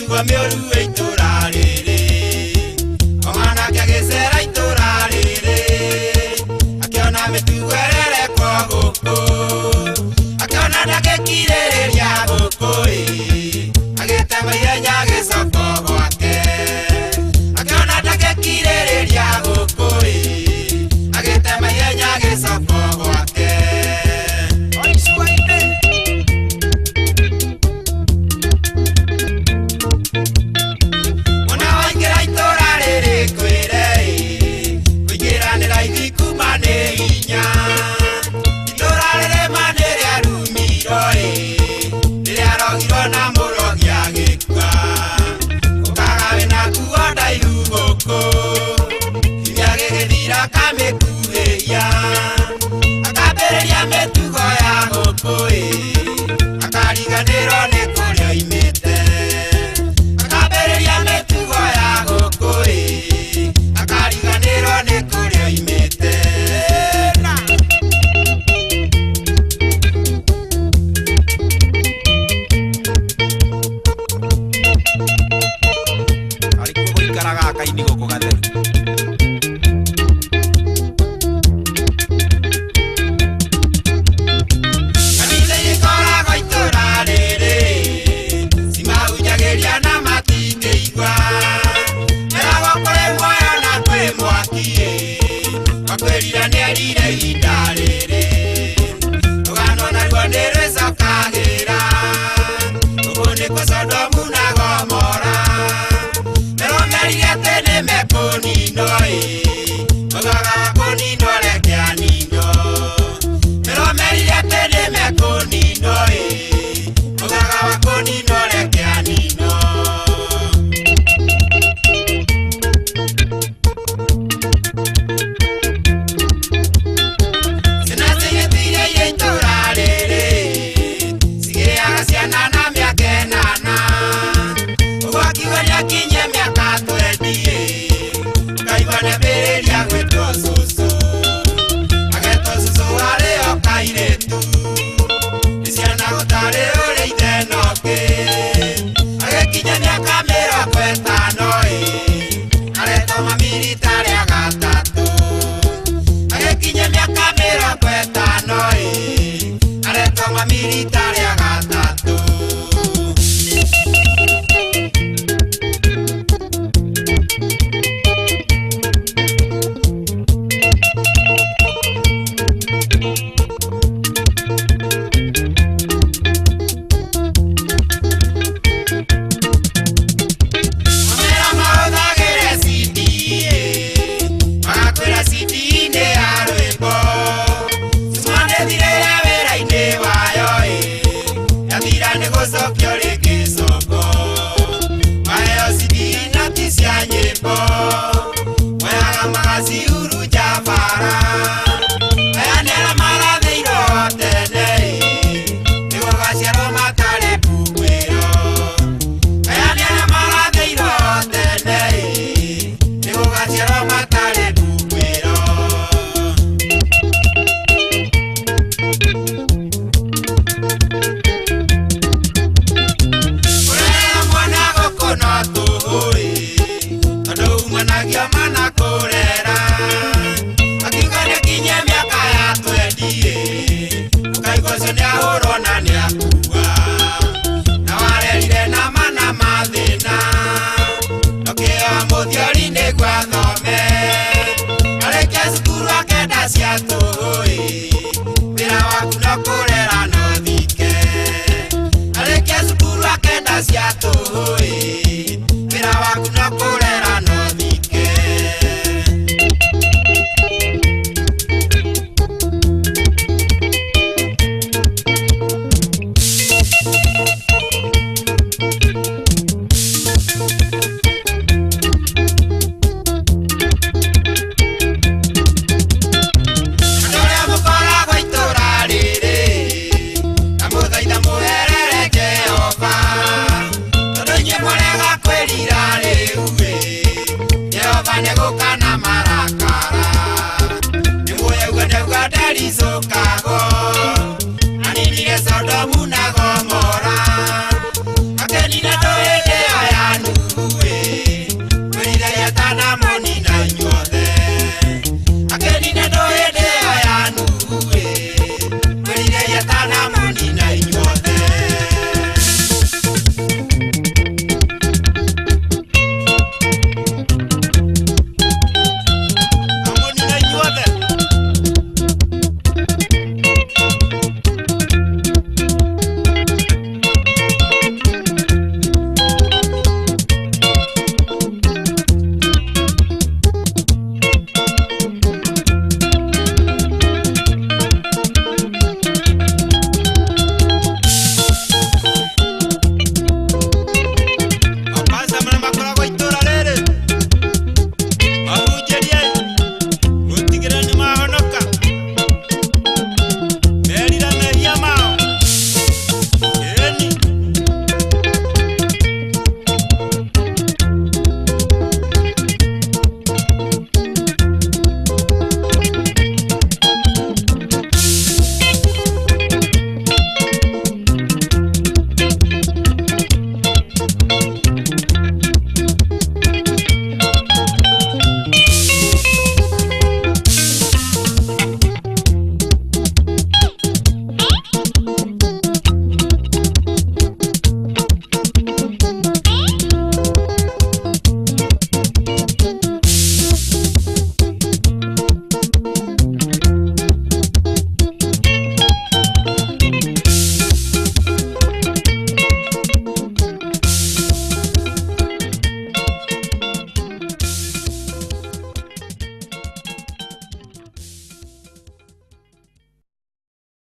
Mĩtugo mĩũru itũra rĩrĩ, o mwanake agĩcera itũra rĩrĩ, akĩona mĩtugo ĩrerekwo gũkũ, akĩona ndangĩkirĩrĩria gũkũ ĩ, agĩtema ihenya agĩcoka gwake, akĩona ndangĩkirĩrĩria gũkũ ĩ, agĩtema ihenya agĩcoka gwake. Mwana waingĩra itũra rĩrĩ kwĩre ĩ, kũingĩra nĩ raithi kuma nĩ hinya. Itũra rĩrĩ ma nĩ rĩarumirwo ĩ, rĩrĩa rogirwo na mũrogi agĩkua. Ũkaga wĩna nguo ndaihu gũkũ, kiumia gĩgĩthira akamĩkuhĩhia. Akambĩrĩria mĩtugo ya gũkũ ĩ, akariganĩrwo nĩ kũrĩa oimĩte. Akambĩrĩria mĩtugo ya gũkũ ĩ, akariganĩrwo nĩ kũrĩa oimĩte. Arĩkuo gũikaraga akaini gũkũ gatheru. Kanitha ikoragwo itũra rĩrĩ, cimahunjagĩria na matingĩigua. Meragwo kũrĩ muoyo na kwĩ mwaki ĩ, wakwĩrira nĩerire ihinda rĩrĩ. Rũgano naruo nĩrwĩcokagĩra, ũguo nĩkuo Sodomu na